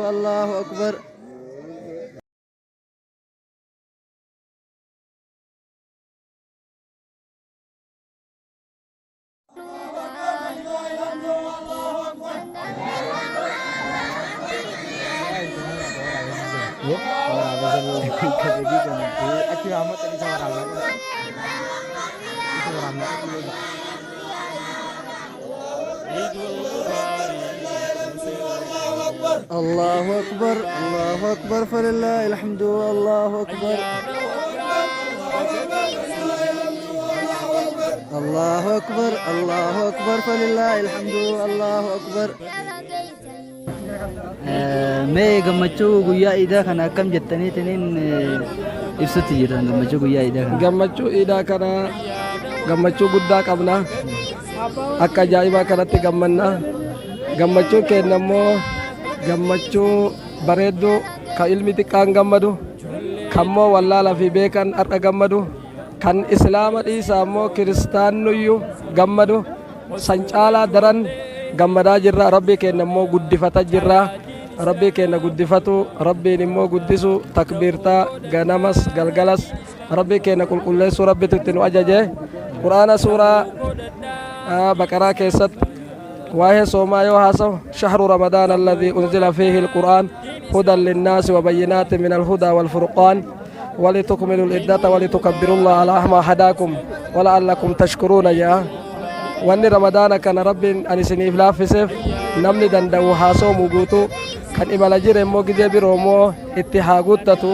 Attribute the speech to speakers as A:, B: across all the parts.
A: Allahu akbar. Allahu akbar, Allahu akbar, falillahil hamdu, Allahu akbar. Allahu akbar, Allahu akbar, falillahil hamdu, Allahu akbar. Mee gammachuu guyyaa iidaa kana akkam jettaniitiniin ibsutti jirtan gammachuu guyyaa iidaa kana?
B: Gammachuu iidaa kana gammachuu guddaa qabna. Akka ajaa'ibaa kanatti gammanna. Gammachuun keenya immoo gammachuu bareedduu kan ilmi xiqqaan gammadu, kan immoo wallaalaa fi beekan har'a gammadu, kan islaama dhiisaa immoo kiristaannuyyuu gammadu. San caalaa daran gammadaa jirra. Rabbii keenya immoo guddifata jirra. Rabbii keenya guddifatu, Rabbiin immoo guddisu, takbiirtaa ganamas galgalas Rabbii keenya qulqulleessuu Rabbitu itti nu ajaje. Qur'aana suuraa Baqaraa keessatti waa'ee soomaa yoo haasawu, shahru ramadaan alladhii unzila fiihi alqur'aan hudan linnaasi wa bayyinaatin min alhudaa walfurqaan walitukmilu liddata walitukabbirullaha alaa maa hadaakum wala'allakum tashkuruuna jedha. Wanni ramadaana kana Rabbiin ani isiniif laaffiseef namni danda'u haa soomu guutuu, kan imala jire immoo gizee biroo immoo itti haa guuttatu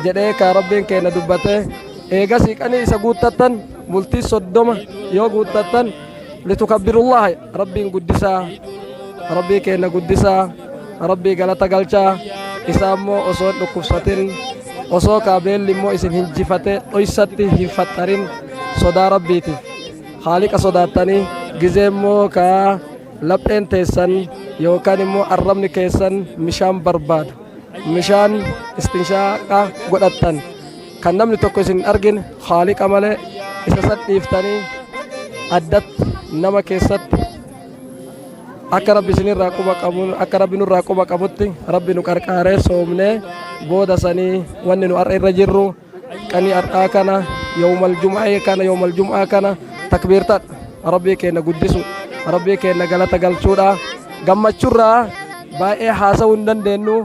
B: jedhee ka Rabbiin keenya dubbate. Eegasii qanii isa guuttattan bultii 30 yoo guuttattan, litukabbirullaha, Rabbiin guddisaa, Rabbii keenya guddisaa, Rabbii galata galchaa. Isaa immoo osoo hin dhukkubsatin, osoo kaabeelli immoo isin hin jifate dhoysatti hin faxxarin, sodaa Rabbiitiif haaliqa sodaattanii, gizee immoo ka lapheen teessan yookaan immoo arrabni keessan mishaan barbaadu, mishaan istinshaaqa godhattan, kan namni tokko isin hin argine haaliqa malee, isa san dhiiftanii addatti nama keessatti akka Rabbi isinirraa quba qabu, akka Rabbi nurraa quba qabutti Rabbi nu qarqaaree soomnee booda sanii wanni nu har'a irra jirru qanii har'aa kana, yawmal jum'aa kana, yawmal jum'aa kana takbiirtadha, Rabbii keenya guddisu, Rabbii keenya galata galchuudha. Gammachurraa baay'ee haasa'uu hin dandeenyu,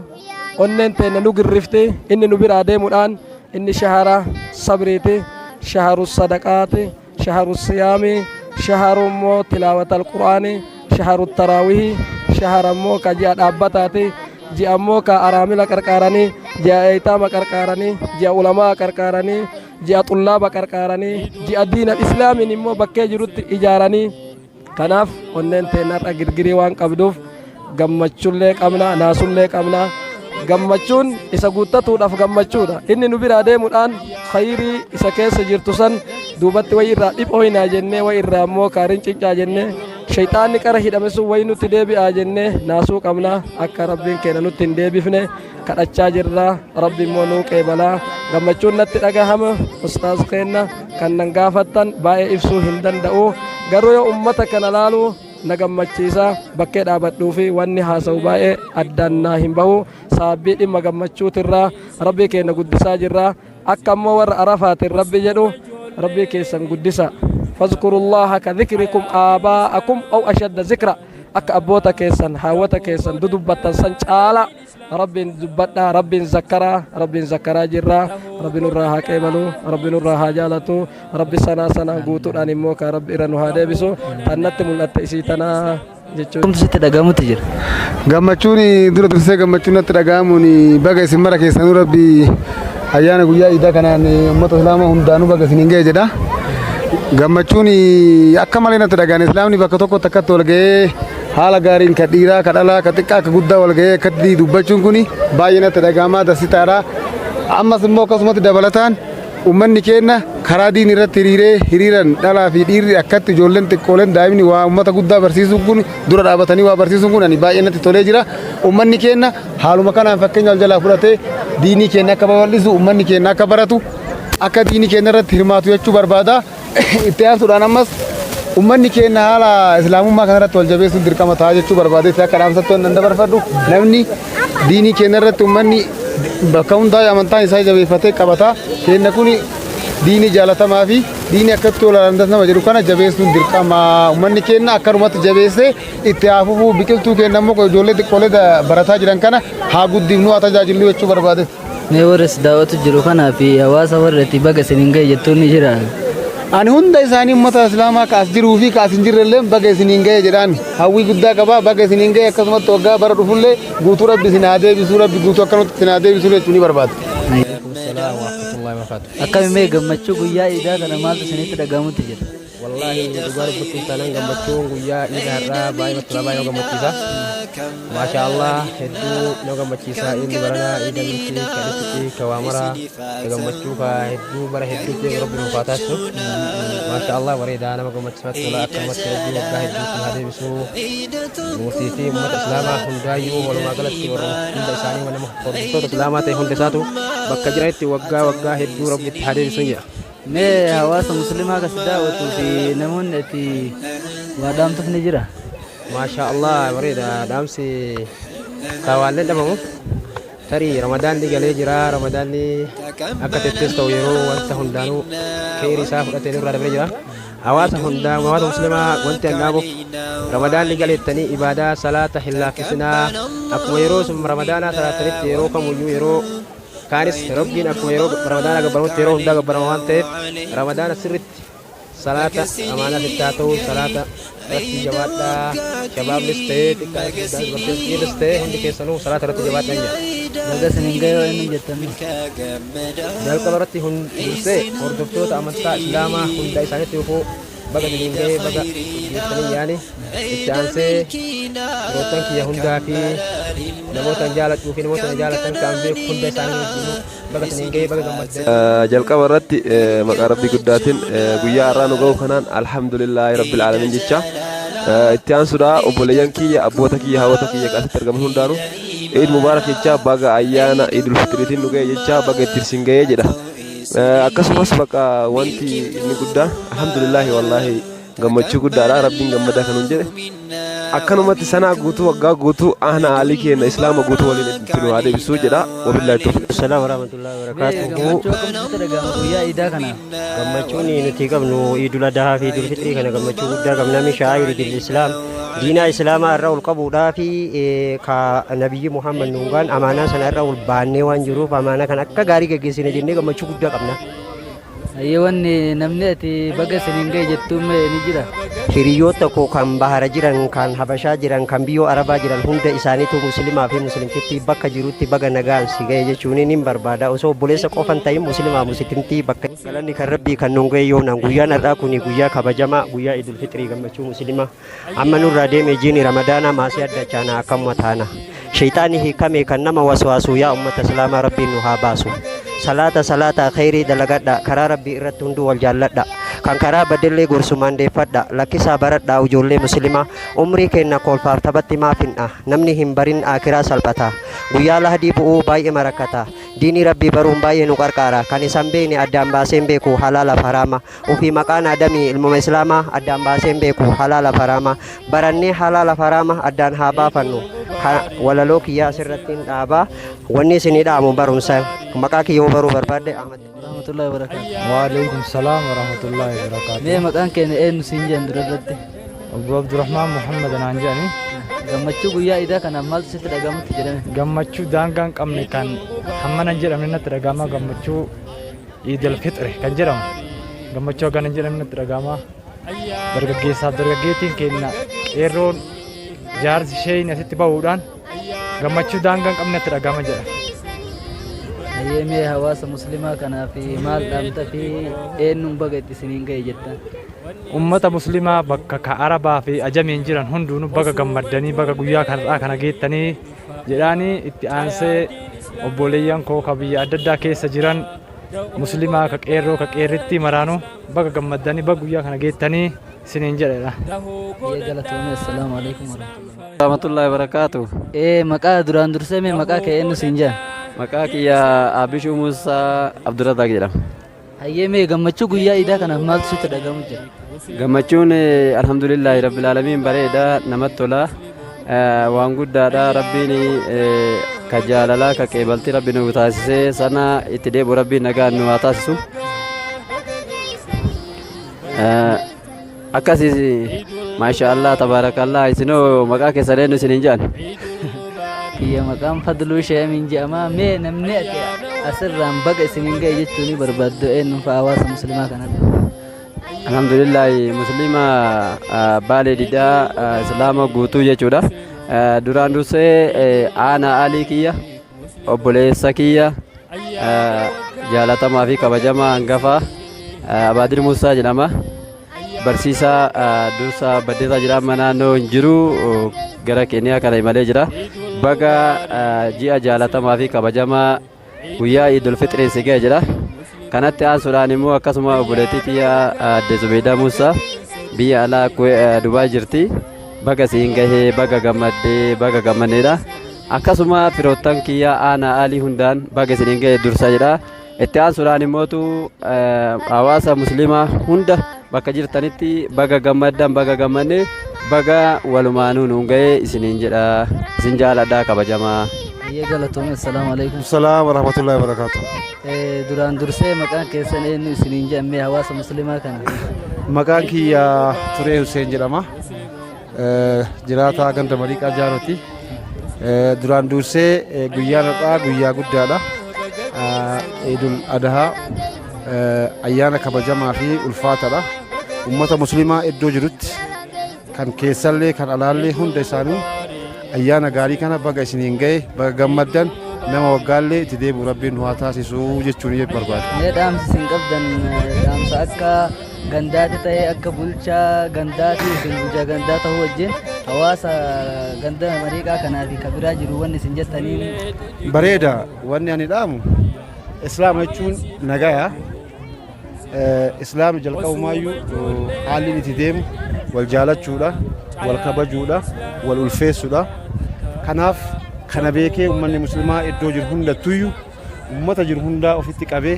B: onneen teenya nu girrifti. Inni nu biraa deemuudhaan inni shahara sabriiti, shaharu sadaqaati, shaharu siyaami, shaharu immoo tilaawatal qur'aani, shaharu taraawihi, shahara immoo ka ji'a dhaabbataati, ji'a immoo ka araamila qarqaaranii, ji'a eeytaama qarqaaranii, ji'a ulamaa qarqaaranii, ji'a xullaaba qarqaaranii, ji'a diina islaamiin immoo bakkee jirutti ijaaranii. Kanaaf onneen teenna har'a girgirii waan qabduuf gammachullee qabna, naasullee qabna. Gammachuun isa guuttatuudhaaf gammachuudha. Inni nu biraa deemuudhaan khayrii isa keessa jirtu san duubatti wayi irraa dhiphooynaa jennee, wayi irraa immoo kaariin cincaa jennee, shayxaanni qara hidhame sun wayi nutti deebi'aa jennee naasuu qabna. Akka Rabbiin keenya nutti hin deebifne kadhachaa jirra. Rabbi immoo nuu qeebalaa. Gammachuun natti dhagahama, ustaaz keenna, kan nan gaafattan baay'ee ibsuu hin danda'u. Garuu yoo ummata kana laalu na gammachiisa. Bakkee dhaabadhuu fi wanni haasa'u baay'ee addaan naa hin bahu. Saabbii dhimma gammachuutirraa Rabbii keenya guddisaa jirra. Akka ammoo warra Arafaatiin Rabbi jedhu, Rabbii keessan guddisa, fazkurullaha ka dhikrikum aabaa'akum aw ashadda zikra, akka abboota keessan haawwata keessan dudubbattan san caala Rabbiin dubbadhaa, Rabbiin zakkaraa. Rabbiin zakkaraa jirra. Rabbi nurraa haa qeebalu, Rabbi nurraa haa jaalatu, Rabbi sanaa sanaan guutuudhaan immoo ka Rabbi irra nu haa deebisu. Tan natti mul'atte isii tanaa jechuudha.
A: Kamtu sitti dhagahamutti jira?
C: Gammachuun dura dursee gammachuun natti dhaga'amuun baga isin mara keessanuu Rabbi ayyaana guyyaa iidaa kanaan uummata islaamaa hundaanuu baga isiniin ga'e jedha. Gammachuun akka malee natti dhaga'an. Islaamni bakka tokkotti akkatti wal ga'ee haala gaariin ka dhiiraa, ka dhalaa, ka xiqqaa, ka guddaa wal ga'ee akkatti dubbachuun kun baay'ee natti dhaga'amaa dasitaadha. Ammas immoo akkasumatti dabalataan uummanni keenya karaa diin irratti hiriiree hiriiran dhalaa fi dhiirri akkatti ijoolleen xiqqooleen daa'imni waa uummata guddaa barsiisuun kun dura dhaabatanii waa barsiisuun kun ani baay'ee natti tolee jira. Uummanni keenya haaluma kanaan fakkeenya wal jalaa fudhatee diinii keenya akka babal'isu, uummanni keenya akka baratu, akka diinii keenya irratti hirmaatu jechuu barbaada. Itti aansuudhaan ammas Ummanni keenya haala islaamummaa kanarratti wal jabeessuun dirqama ta'a jechuu barbaadetti akka dhaamsatti waan dabarfadhu, namni diinii keenya irratti ummanni bakka hundaa amantaan isaa jabeeffatee qabata. Keenya kun diinii jaalatamaa fi diinii akkatti tola nama jedhu kana jabeessuun dirqama. Ummanni keenya akkanumatti jabeessee itti haa fufuu. Biqiltuu keenya immoo ijoollee xiqqoolee barataa jiran kana haa guddifnu, haa tajaajillu jechuu barbaadetti.
A: Mee warra si daawwatu jiru kanaa fi hawaasa warra itti baga isiniin gahe jettuun ni jira.
C: Ani hunda isaanii, uummata islaamaa kaas jiruu fi kaas hin jirre illee, baga isiniin gahe jedhaan hawwii guddaa qaba. Baga isiniin gahe. Akkasumatti waggaa bara dhufullee guutuu Rabbi isin haa deebisuu, Rabbi guutuu akkanumatti isin haa deebisuu jechuu ni barbaada.
A: Akkami, mee gammachuu guyyaa iidaa kana maaltu isinitti dhagahamutti jira?
D: Wallaahi, dhugaa dubbachuun taanaan gammachuun guyyaa iida har'aa baay'ee natti tola, baay'ee nama gammachiisa. Maasha Allah, hedduu nama gammachiisa. Inni baranaa iida milkii ka dhufti ka waa maraa ka gammachuu ka hedduu bara hedduu ta'e Rabbi nuuf haa taasisu. Maasha Allah, bareedaa, nama gammachiisa, natti tola. Akkanumatti Rabbi waggaa hedduu isin haa deebisu. Nuutii fi uummata islaamaa hundaayyuu, walumaa galatti warra hunda isaanii, nama hordoftoota islaamaa ta'e hunda isaatu bakka jiranitti waggaa waggaa hedduu Rabbi itti haa deebisu jedha.
A: Mee hawaasa musliimaa kas daawwatuu fi namoonni ati waa dhaamtuuf ni jira?
D: Maasha Allah, bareeda. Dhaamsi kaawwaalleen dhabamu. Tarii Ramadaanni galee jira. Ramadaanni akka tettees ta'u yeroo wanta hundaanuu keeri isaa fudhatee nurraa dabaree jira. Hawaasa hundaa, hawaasa muslimaa, wanti an dhaamuuf Ramadaanni galeettanii ibaadaa salaata hin laaffisinaa. Akkuma yeroo sun Ramadaanaa salaatanitti yeroo kamuyyuu, yeroo kaanis Rabbiin akkuma yeroo Ramadaanaa gabbaramutti yeroo hundaa gabbarama waan ta'eef, Ramadaana sirritti salaata amaanaa sitti haa ta'u, salaata irratti jabaadhaa. Shabaabnis ta'ee xiqqaanis guddaanis, dubartiinis dhiirris ta'ee, hundi keessanuu salaata irratti jabaadhaa hin jedha.
A: Baga isiniin gahe yoo inni jettanii.
D: Jalqaba irratti dursee hordoftoota amantaa islaamaa hunda isaanitti dhufuu baga isiniin gahee, baga geessanii yaani. Itti aansee firoottan kiyya hundaa fi namoota an jaaladhuu fi namoota na jaalatan kan beeku hunda isaanii wajjinuu baga isiniin gahee, baga gammaddan.
E: Jalqaba irratti maqaa Rabbii guddaatiin guyyaa har'aa nu ga'u kanaan alhamdulillaahi rabbil aalamiin jecha. Itti aansuudha obboleeyyan kiyya, abboota kiyya, haawwota kiyya asitti argaman hundaanuu Eid Mubaarak jecha, baga ayyaana Idul Fitriitiin nu ga'e jecha, baga ittiin sin ga'ee jedha. Akkasumas bakka wanti inni guddaan alhamdulillaahi, wallaahi gammachuu guddaadha. Rabbiin gammadaa kan nun jedhe akkanumatti sanaa guutuu, waggaa guutuu ahna aalii keenya islaama guutuu waliin itti nu haa deebisuu jedha. Wabillaahi tawfiq.
F: Assalamu warahmatullahi
A: Mee
F: wabarakatuhu.
A: gammachuu akkamtu sitti dhagahama guyyaa iidaa kana?
F: Gammachuun nuti qabnu Iidul Adhaa fi Iidul Fixrii kana gammachuu guddaa qabna. Min shaa'iri dil Islaam, diinaa Islaamaa irra ol qabuudhaa fi ka Nabiyyi Muhammad nuungaan amaanaa sana irra ol baannee waan jiruuf, amaanaa kana akka gaarii geggeessine jennee gammachuu guddaa qabna.
A: Hayyee, wanni namni ati baga isiniin gahe jettuun mee ni jira?
F: Hiriyoota koo kan bahara jiran, kan Habashaa jiran, kan biyyoo Arabaa jiran hunda isaaniitu muslimaa fi muslimtittii bakka jirutti baga nagaan si gahe jechuun nin barbaada. Osoo obboleessa qofa hin ta'in muslimaa muslimtii bakka galanni kan Rabbii kan nuun gahe yoonaan. Guyyaan har'aa kuni guyyaa kabajamaa, guyyaa Idul Fixrii, gammachuu muslimaa. Amma nurraa deeme jiini Ramadaanaa, maasii adda chaanaa akkamuma taana. Shayxaani hiikame kan nama waswaasu, yaa ummata islaamaa, Rabbiin nu haa baasu. Salaata salaata, kheyrii dalagadha, karaa Rabbii irratti hunduu wal jaalladha. Kan karaa badellee gorsumaan deeffadha. Lakkisaa baradhaa ijoollee muslimaa. Umrii keenna kolfaaf taphatti maaf hin'a. Namni hin barin aakiraa salphata. Guyyaa lahdii bu'uu baay'ee marakkata. Diinii Rabbii baruun baay'ee nu qarqaara. Kan isan beekne addaan baasee hin beeku halaalaaf haraama. Ufii maqaan Adamii ilmuma islaamaa addaan baasee hin beeku halaalaaf haraama. Barannee halaalaaf haraama addaan haa baafannu. Walaloo kiyyaa asirratti hin dhaabaa. Wanni isinii dhaamu barumsa. Maqaa kiyya yoo baruu barbaadde, Ahmad.
A: Warahmatullahi wabarakatuh.
G: Waalaikum salaam warahmatullahi wabarakatuh.
A: Mee maqaan keenya eenyu siin jedhan dura irratti?
G: Obbo Abdurrahmaan Muhammad naan jedhani.
A: Gammachuu guyyaa iidaa kanaaf maaltu sitti dhagahamutti jedhame?
G: Gammachuu daangaa hin qabne kan hammana hin jedhamne natti dhagahama. Gammachuu Iidal Fixri kan jedhamu gammachuu hagana hin jedhamne natti dhagahama. Dargaggeessaaf dargaggeettiin keenya, qeerroon, jaarsi, sheeyni asitti bahuudhaan gammachuu daangaa hin qabne natti dhagahama jedha.
A: Hayyee, mee hawaasa musliimaa kanaaf maal dhaamta fi eenyuun baga itti isiniin gahe jettan?
G: Ummata muslimaa bakka ka Arabaa fi Ajamiin jiran hunduunuu baga gammaddanii, baga guyyaa kanarraa kana geettanii jedhaanii. Itti aansee obboleeyyan koo ka biyya adda addaa keessa jiran muslimaa, ka qeerroo, ka qeerrittii maraanuu baga gammaddanii, baga guyyaa kana geettanii isiniin jedhedha.
A: Hayyee, galatoomee. Assalaamu alaikum warahmatullahi.
H: Rahmatullahi wabarakatuh.
A: Ee, maqaa duraan dursee mee maqaa kee eenyu siin jedhan?
H: Maqaa kiyya Abishuu Muusaa Abdurrazaaq jedhama.
A: Hayyee, mee gammachuu guyyaa iidaa kanaaf maaltu sitti dhagahamu jira?
H: Gammachuun alhamdulillahi rabbil aalamiin, bareeda, namatti tola. Waan guddaadha. Rabbiin ka jaalalaa ka qeebaltii rabbi nu taasisee sana itti deebi'u rabbiin nagaan nu haa taasisu. Akkasiis, maasha Allah, tabaarakallah. Isinoo maqaa keessan eenyu isiniin jedhan?
A: Kiyya maqaan Fadluu Sheemiin jedhama. Mee namni ati asirraan baga isiniin ga'e jechuun barbaaddu eenyu fa'a hawaasa musliimaa kanatti?
H: Alhamdulillahi, muslima Baalee Didaa, islaama guutuu jechuudha. Duraan dursee aanaa alii kiyya, obboleessa kiyya jaalatamaa fi kabajamaa hangafa Abaadir Muusaa jedhama. Barsiisaa dursa Baddeesaa jedhama, naannoo hin jiru, gara Keeniyaa kana imalee jira. Baga ji'a jaalatamaa fi kabajamaa guyyaa Idul Fixrii si ga'e jedha. Kanatti aansuudhaan immoo akkasuma obboleettii tiyya aadde Zubeedaa Muusaa biyya alaa Dubaay jirti. Baga siin gahee, baga gammaddee, baga gammanneedha. Akkasuma firoottan kiyya aanaa alii hundaan baga isiniin gahe dursa jedha. Itti aansuudhaan immootu hawaasa musliimaa hunda bakka jirtanitti baga gammaddan, baga gammanne, baga walumaanuu nuun gahee isiniin jedha. Isin jaaladha, kabajamaa.
A: Hayyee, galatoomii. Assalaamu alaikum.
C: Salaam warahmatullahi wabarakatuh.
A: Duraan dursee maqaan keessan eenyu isiniin jedhamee hawaasa musliimaa kana?
C: Maqaan kiyya Turee Hussein jedhama. Jiraataa ganda Mariiqaa Jaaroti. Duraan dursee guyyaan har'aa guyyaa guddaadha. Idul Adhaa ayyaana kabajamaa fi ulfaataadha. Uummata musliimaa iddoo jirutti, kan keessallee kan alaallee, hunda isaanii ayyaana gaarii kana baga isiniin ga'e, baga gammaddan, nama waggaallee itti deebi'u rabbiin nu haa taasisu jechuun barbaada.
A: Mee dhaamsi isin qabdan, dhaamsa akka gandaati ta'ee, akka bulchaa gandaati, isin bulchaa gandaa ta'uu wajjin hawaasa ganda Mariiqaa kanaa fi kabiraa jiru wanni isin jettaniin?
C: Bareeda, wanni ani dhaamu islaama jechuun nagaya. Islaamni jalqabumaayyuu haalli inni itti deemu wal jaalachuudha, wal kabajuudha, wal ulfeessuudha. Kanaaf kana beekee uummanni musliimaa iddoo jiru hundattuyyuu uummata jiru hundaa ofitti qabee,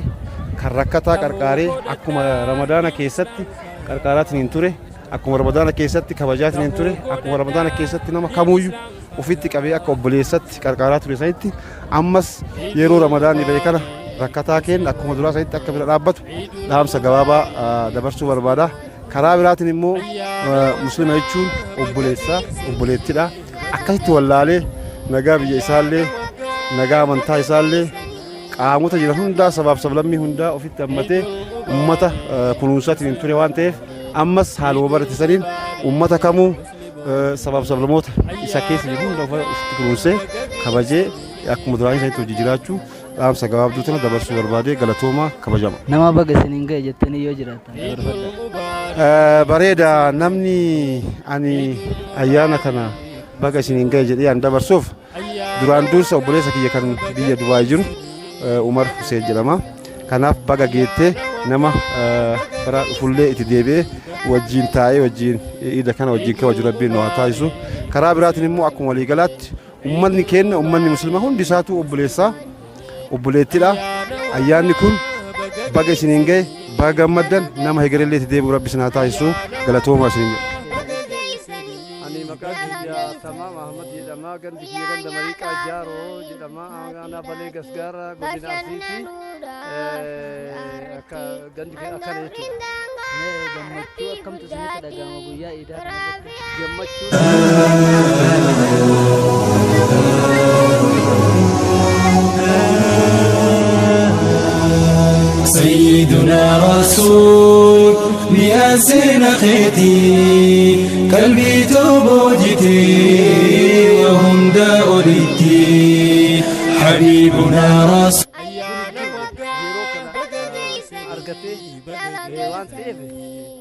C: kan rakkataa qarqaaree, akkuma Ramadaana keessatti qarqaaraatiin hin ture, akkuma Ramadaana keessatti kabajaatiin hin ture, akkuma Ramadaana keessatti nama kamuyyuu ofitti qabee akka obboleessatti qarqaaraa ture sanitti, ammas yeroo Ramadaanni ba'e kana rakkataa keenya akkuma duraa sanitti akka bira dhaabbatu dhaamsa gabaabaa dabarsuu barbaada. Karaa biraatiin immoo muslima jechuun obboleessa, obboleettidha. Akkasitti wallaalee nagaa biyya isaallee, nagaa amantaa isaallee, qaamota jiran hundaa, sabaaf sablammii hundaa ofitti hammatee ummata kunuunsaatiin hin ture waan ta'eef, ammas haaluma barate saniin ummata kamuu, sabaaf sablammoota isa keessa jiru hunda ofitti kunuunsee kabajee akkuma duraanii sanitti hojii jiraachuu dhaamsa gabaabduu tana dabarsuu barbaadee. Galatoomaa, kabajama.
A: Nama baga isiniin ga'e jettanii yoo jiraatan dabarfadha.
C: Bareeda, namni ani ayyaana kana baga isiniin ga'e jedhee an dabarsuuf duraan dursa obboleessa kiyya kan biyya Dubaay jiru Umar Hussein jedhama. Kanaaf baga geettee, nama bara dhufullee itti deebi'ee wajjin taa'ee wajjin iida kana wajjin kabaju rabbiin nu haa taasisu. Karaa biraatiin immoo akkuma waliigalaatti uummanni keenya, uummanni musliimaa hundi isaatu obboleessaa, obboleettidha. Ayyaanni kun baga isiniin ga'e, baga gammaddan, nama hegerellee itti deebi'u rabbi isin haa taasisu, galatoomaa isiniin jedha.
B: Ani maqaan kiyya Tamaam Ahmad jedhama. Gandi kiyya ganda Mariiqaa Jaaroo jedhama. Aanaa Balee Gasgaara, godina Arsiiti. Akka gandi kiyya akkana jechuudha.
A: Mee gammachuu akkamtu isinitti dhaga'ama guyyaa iidaa kana irratti?
B: Gammachuu.
I: سيدنا رسول مئاسين خيتي قلبي تبوجتي وهم داولتي حبيبنا رسول
B: Yeroo kana argatee waan ta'eef,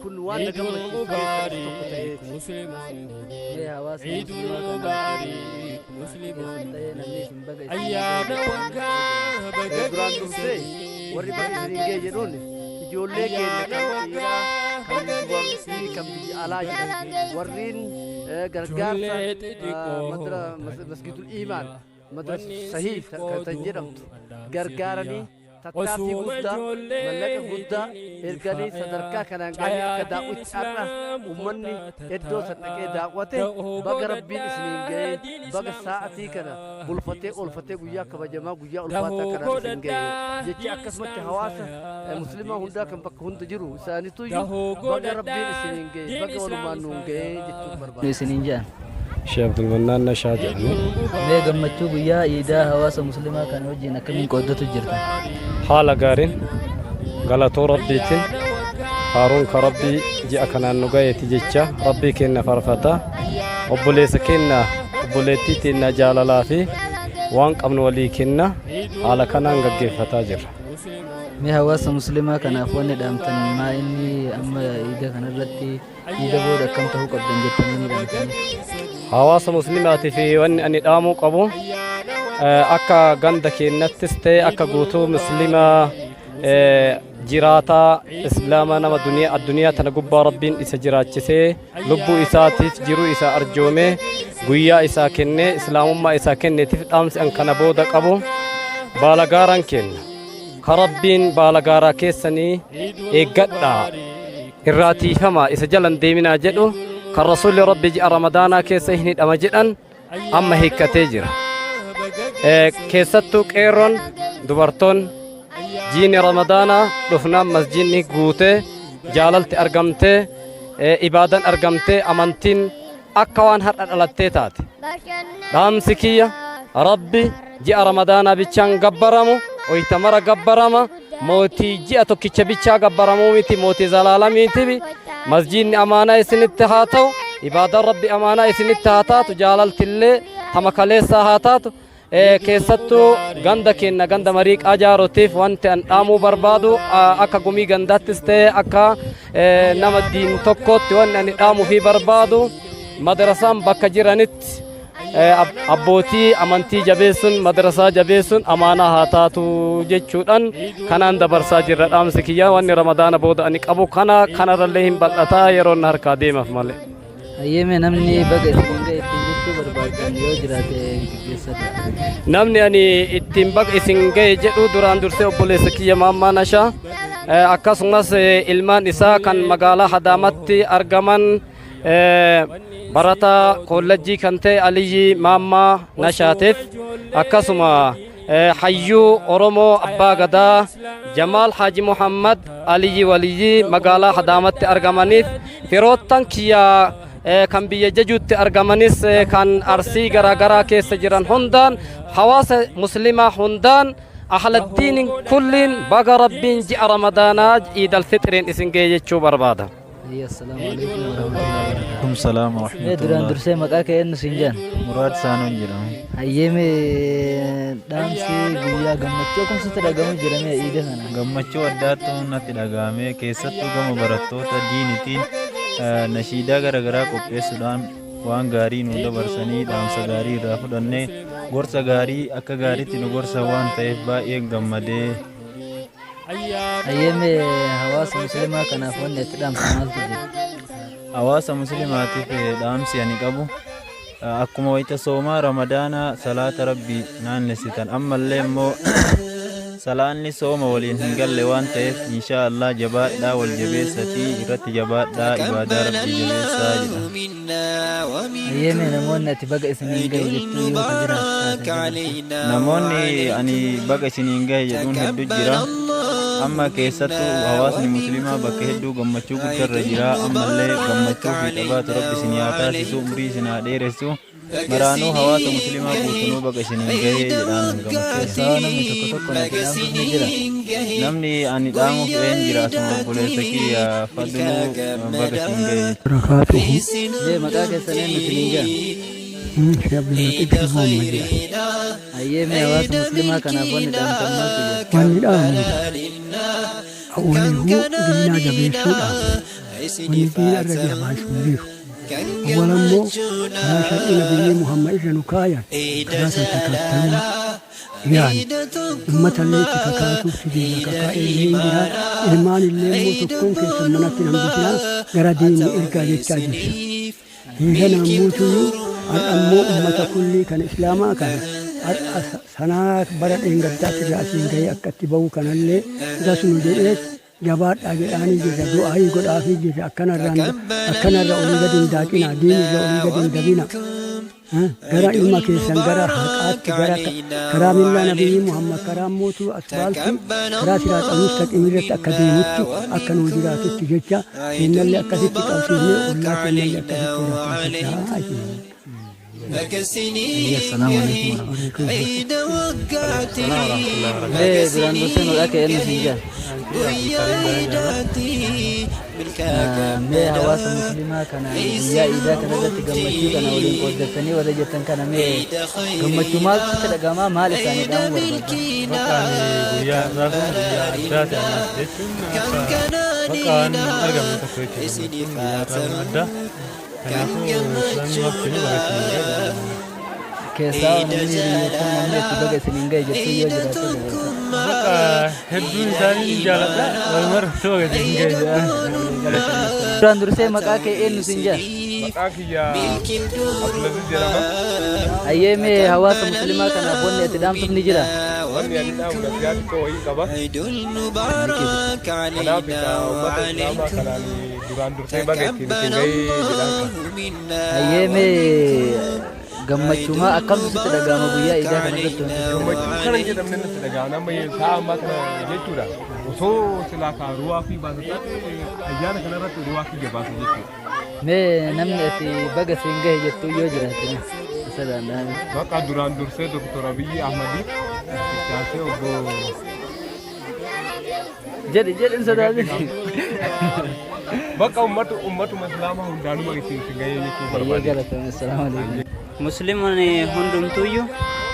B: kun waan na gammachiisu keessaa isa tokko ta'eeti.
A: Mee hawaasa musliimaa kana keessan ta'ee namni isin baga isiniin ga'e?
B: Duraan dursee warri baga isiniin ga'e jedhuun ijoollee keenya kan dhiiraa, kan dubartii, kan biyya alaa jiran, warreen gargaarsa masgidul iimaan, madrasa sahii kan jedhamtu gargaaranii.
J: Tattaaffii guddaa, mallaqa guddaa erganii sadarkaa kanaan gahanii akka daawwitti har'a uummanni iddoo san dhaqee daawwate. Baga Rabbiin isiniin ga'ee, baga sa'atii kana bulfatee oolfatee guyyaa kabajamaa, guyyaa ulfaataa kanaan isin ga'ee jechi. Akkasumatti hawaasa muslimaa hundaa kan bakka hunda jiru isaanituyyuu baga Rabbiin isiniin ga'ee, baga walumaan nuun ga'ee jechuun barbaada.
A: Isiniin jedhan.
K: Sheekh Abdulmannaan Nashaa jedhame.
A: Mee gammachuu guyyaa iidaa hawaasa muslimaa kana wajjin akkamiin qooddatu jirta?
K: Haala gaariin, galatoo Rabbiitiin, faaruun ka Rabbii ji'a kanaan nu ga'eeti jecha Rabbii keenya farfata, obboleessa keenya, obboleettii teenya jaalalaa fi waan qabnu walii kenna, haala kanaan gaggeeffataa jirra.
A: Mee hawaasa muslimaa kanaaf wanni dhaamtan maa inni amma iida kanarratti, iida booda akkam ta'uu qabdan jettanii ni dhaamtanii?
K: Hawaasa muslimaatiif wanni ani dhaamuu qabu, akka ganda keenyattis ta'e akka guutuu muslimaa jiraataa islaama nama duniyaa addunyaa tana gubbaa Rabbiin isa jiraachisee, lubbuu isaatiif jiruu isaa arjoomee, guyyaa isaa kennee, islaamummaa isaa kenneetiif dhaamsi an kana booda qabu, baalagaaran kenna ka Rabbiin baalagaaraa keessanii eeggadhaa, irraa tiifamaa, isa jalan deeminaa jedhu, kan rasuulli Rabbi ji'a Ramadaanaa keessa hin hidhama jedhan amma hiikkatee jira. Keessattuu qeerroon dubartoon jiini Ramadaanaa dhufnaan masjidni guutee, jaalalti argamtee, ibaadan argamtee, amantiin akka waan har'a dhalattee taate. Dhaamsi kiyya, Rabbi ji'a Ramadaanaa bichaan gabbaramu, oyta mara gabbarama. Mootii ji'a tokkicha bichaa gabbaramuu miti, mootii zalaalamiiti. Masjidni amaanaa isinitti haa ta'u, ibaadaan Rabbi amaanaa isinitti haa taatu, jaalaltillee tama kaleessaa haa taatu. Keessattuu ganda keenya, ganda Mariiqaa Jaarotiif wanti an dhaamuu barbaadu, akka gumii gandaattis ta'e akka nama diin tokkootti wanni ani dhaamuu fi barbaadu, madrasaan bakka jiranitti abbootii amantii jabeessuun, madrasaa jabeessuun amaanaa haa taatu jechuudhaan kanaan dabarsaa jirra. Dhaamsi kiyya wanni Ramadaana booda ani qabu kana, kanarrallee hin bal'ataa, yeroon harkaa deemaf malee.
A: Hayyeeme, namni baga isiniin ga'e ittiin jechuu barbaadan yoo jiraate gaggeessadha.
K: Namni ani ittiin baga isin ga'e jedhu, duraan dursee obboleessa kiyya Maammaa Nashaa, akkasumas ilmaan isaa kan magaalaa Hadaamatti argaman, barataa kollajjii kan ta'e Aliyyi Maammaa Nashaateef, akkasuma hayyuu Oromoo Abbaa Gadaa Jamaal Haaji Muhammad Aliyyi Waliyyi magaalaa Hadaamatti argamaniif, firoottan kiyyaa kan biyya Jajuutti argamanis, kan Arsii garaagaraa keessa jiran hundaan, hawaasa muslimaa hundaan, ahladdiinin kulliin baga Rabbiin ji'a Ramadaanaa Iidal Fixriin isin ga'e jechuu barbaada.
A: Assalaamu alaikum warahmatullahi wabarakatuh.
L: Salaam
A: Mee duraan
L: warahmatullah.
A: Dursee maqaa kee eenyu siin jedhan?
L: Muraad Saanoon jedhama.
A: Hayyeeme, dhaamsi guyyaa gammachuu akkam sitti dhagahamu jira mee iida kana?
L: Gammachuu addaatu natti dhagahame. Keessattuu gama barattoota diinitiin nashiidaa garaagaraa qopheessuudhaan waan gaarii nu dabarsanii, dhaamsa gaarii irraa fudhannee, gorsa gaarii akka gaariitti nu gorsa waan ta'eef baay'ee gammadee.
A: Hayyeeme, hawaasa muslimaa kanaaf wanni itti dhaamsa maaltu jira?
L: Hawaasa muslimaatiif dhaamsi ani qabu, akkuma wayita soomaa Ramadaanaa salaata Rabbii naannessitan, ammallee immoo salaanni sooma waliin hin galle waan ta'eef, inshaa Allah jabaadhaa, wal jabeessatii irratti jabaadhaa, ibaadaa Rabbii jabeessaa jedha.
A: Hayyeeme, namoonni ati baga isiniin gahe jettuu yoo ka jiraatu taate jira?
L: Namoonni ani baga isiniin gahe jedhuun hedduu jira. Amma keessattuu hawaasni musliimaa bakka hedduu gammachuu guddarra jira. Ammallee gammachuu fi qabaatu Rabbi isin haa taasisu, umrii isin haa dheeressu. Maraanuu hawaasa musliimaa guutunuu baga isiniin gahe jedhaan gammachuu.
A: Keessaa namni tokko tokko natti dhaamuuf ni jira.
L: Namni ani dhaamuuf een jira, asuma obboleessa kiyya Fadluu baga isin gahe jechuudha.
M: Barakaatuhu.
A: Mee maqaa keessan eenyu isiniin jedhan?
M: Sheekh Abdul Latif Muhammad jedhama.
A: Hayyee, mee hawaasa muslimaa kanaaf wanni dhaamtan maaltu jira?
M: Wanni dhaamu, awwalihuu diinaa jabeessuudhaaf, wanni diina irra jabaatu hin jiru. Awwal ammoo karaa shar'ii Nabiyyi Muhammad irra nu kaayan, karaa san takattaluu yaani ummatallee itti kakaasuuf jira, kakaa'ee illee hin jira. Ilmaan illee immoo tokkoon keessan manatti hin hambisinaa, gara diinni ergaa jechaa jirra. Hiikanaan muutuyyuu har'a immoo ummata kullii kan islaamaa kana Har'a sanaa bara dheengaddaatti irraa asiin gahee akka itti bahu kanallee das nu jedhee jabaadhaa jedhaanii jirra. Du'aayii godhaafii jirra. Akkanarraan akkanarra olii gadi hin daaqinaa. Diin irra olii gadi hin dabina. Gara ilma keessan gara haqaatti gara karaa millaa nabiyyi Muhammad karaa mootuu asfaaltii karaa siraaxal mustaqim irratti akka deemutti akka nuu jiraatutti jecha keennallee akkasitti qabsiifnee ollaa keennallee akkasitti jiraatu.
A: Assalaamu alaikum. Mee duraan dursee maqaa kee eenyu siin jedha? Mee hawaasa musliimaa kana guyyaa iidaa kana irratti gammachuu kana waliin qooddattanii warra jettan kana mee gammachuu maaltu sitti dhaga'ama maal isaanii dhaamuu barbaadda?
N: Bakka ani guyyaa har'aa kun guyyaa addaati anaaf jechuun akka bakka waan hin argamne tokko jechuudha. Gammachuun guyyaa har'aa kun adda. Kanaafuu islaamni waqtiin baga isiniin gahe jedhama.
A: Keessaa namni hiriyyoottan namni itti baga isiniin gahe jettuu yoo jiraate dabalata.
N: Bakka hedduun isaanii ni jaaladha. Walumarratti baga isiniin gahe jedha.
A: Duraan dursee maqaa kee eenyu siin jedha?
N: Maqaan kiyya Abdulaziz jedhama.
A: Hayyee mee hawaasa musliimaa kanaaf wanni ati dhaamtuuf ni jira?
N: Wanni ani dhaamu nasihaa xiqqoo wayii qaba. Kanaaf egaa uummata islaamaa kanaan duraan dursee baga ittiin isin gahee jedhaan qaba.
A: Hayyee mee gammachuumaa akkamtu sitti dhaga'ama guyyaa iidaa kana irratti wanti sitti
N: Gammachuu
A: dhaga'amu?
N: kana hin jedhamne natti dhaga'ama amma sa'a ammaa kana jechuudha. Osoo silaa kaa ruwaa fi baasa taate ayyaana kana irratti ruwaa kiyya baasa jechuudha.
A: Mee namni ati baga siin gahe jettu yoo jiraate mee isa danda'ame.
N: Bakka duraan dursee Dr. Abiyyi Ahmadiif itti aansee obbo
A: Jedhi jedhi hin sodaatin.
N: Bakka ummatu ummatuma islaamaa hundaanuma ittiin isin gahee jechuu
A: Hayyee
N: barbaade.
A: galatoomi assalaamu alaikum.
O: Musliimonni hundumtuyyuu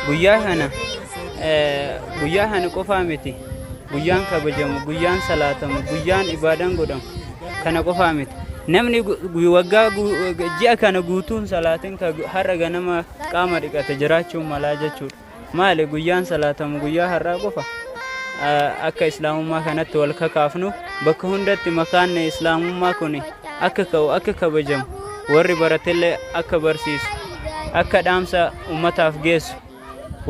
O: guyyaa kana guyyaa kana qofaa miti guyyaan kabajamu guyyaan salaatamu guyyaan ibaadaan godhamu kana qofaa miti namni waggaa ji'a kana guutuun salaatin ka har'a ganama qaama dhiqate jiraachuun malaa jechuudha maali guyyaan salaatamu guyyaa har'aa qofa akka islaamummaa kanatti wal kakaafnu bakka hundatti makaanni islaamummaa kun akka ka'u akka kabajamu warri baratellee akka barsiisu akka dhaamsa ummataaf geessu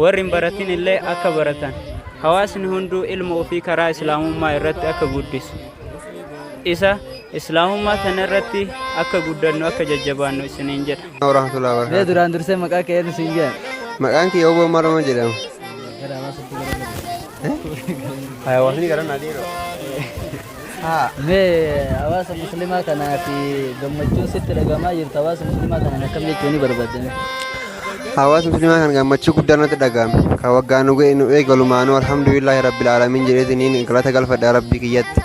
O: warri hin baratin illee akka baratan hawaasni hunduu ilma ofii karaa islaamummaa irratti akka guddisu isa islaamummaa kana irratti akka guddannu akka jajjabaannu isiniin jedha.
P: Warahmatullahi
A: Mee
P: wabarakatuh.
A: duraan dursee maqaa kee eenyu siin jedhan?
P: Maqaan kiyya Obbo Marama jedhama.
A: Gara hawaasatti gara
P: Hawaasni gara naa dhiiroo.
A: Mee hawaasa musliimaa kanaa fi gammachuun sitti dhagahamaa jirtu hawaasa musliimaa kanaan akkam jechuu ni barbaadda?
P: Hawaasa musliimaa kan gammachuu guddaa natti dhagahame. Kan waggaa nu ga'e nu eegalumaanuu alhamdulillahi rabbil aalamiin jedheetiniin galata galfadha rabbii kiyyatti.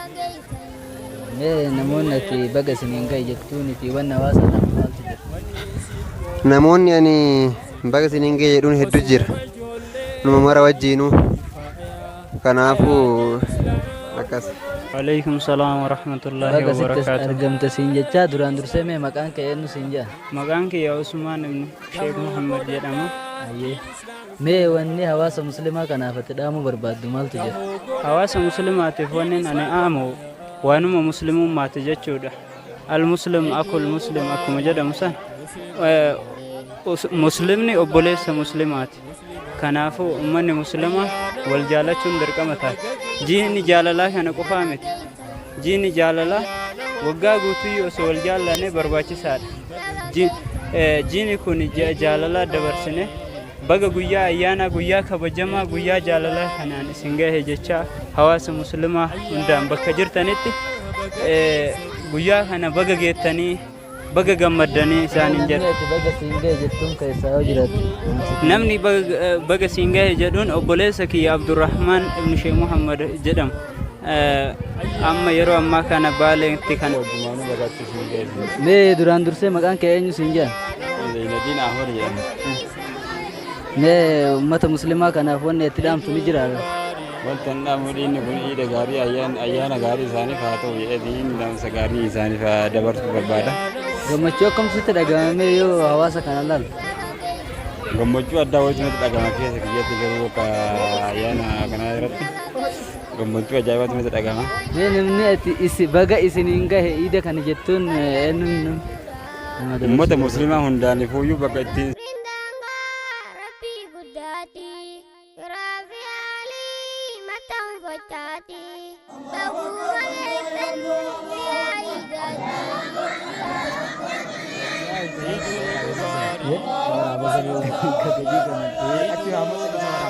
A: Mee namoonni ati baga isiniin gahe jettuun fi wanni hawaasa dhaamtu maaltu jira?
P: Namoonni ani baga isiniin gahe jedhuun hedduu jira. Numa mara wajjiinuu. Kanaafuu akkas.
O: Alaikum salaam wa rahmatullahi
A: Baga
O: wa
A: sitti
O: barakaatuh.
A: argamte siin jechaa duraan dursee mee maqaan kee eenyu siin jedha?
O: Maqaan kiyya Usmaan ibn Sheekh Muhammad jedhama.
A: Hayyee. Mee wanni hawaasa musliimaa kanaaf ati dhaamuu barbaaddu maaltu jira?
O: Hawaasa muslimaatiif wannin ani aamu waanuma muslimummaati jechuudha. Al muslim akul muslim akkuma jedhamu san muslimni obboleessa muslimaati. Kanaafuu ummanni muslimaa wal jaalachuun dirqama taate. Jiini jaalalaa kana qofaa miti. Jiini jaalalaa waggaa guutuyyuu osoo wal jaallanne barbaachisaadha. Jiini kun ji'a jaalalaa dabarsine baga guyyaa ayyaanaa guyyaa kabajamaa guyyaa jaalalaa kanaan isin gahe jechaa hawaasa muslimaa hundaan bakka jirtanitti guyyaa kana baga geettanii baga gammaddanii isaaniin
A: Namni
O: jedha.
A: ati baga siin gahe jettuun keessaa yoo jiraate.
O: Namni baga siin gahe jedhuun obboleessa kiyya Abdurrahmaan ibn Sheekh Muhammad jedhamu. Amma yeroo ammaa kana Baaleetti kan
A: Mee duraan dursee maqaan kee eenyu siin jedhan?
H: Zainadiin Ahmad jedhama.
A: Mee uummata musliimaa kanaaf wanni itti dhaamtu ni jira?
H: Wanta hin dhaamu diinni kun iida gaarii ayyaana gaarii isaaniif haa ta'u jedhee dhaamsa gaarii isaaniif haa dabarsuu barbaada.
A: Gammachuu akkamtu sitti dhaga'ame yoo hawaasa kana laalu?
H: Gammachuu addaa wayitu natti dhaga'ama keessa kiyyatti garuu akka ayyaana kanaa irratti gammachuu ajaa'ibaatu natti dhaga'ama.
A: Mee namni ati isi baga isiniin gahe iida kana jettuun eenyuun nama dabarsuu
H: Uummata
A: barbaada?
H: musliimaa hundaanifuyyuu bakka ittiin
Q: Rabbii guddaati. gochaati. Baguma geessan guyyaa iidaati.
A: Gatii.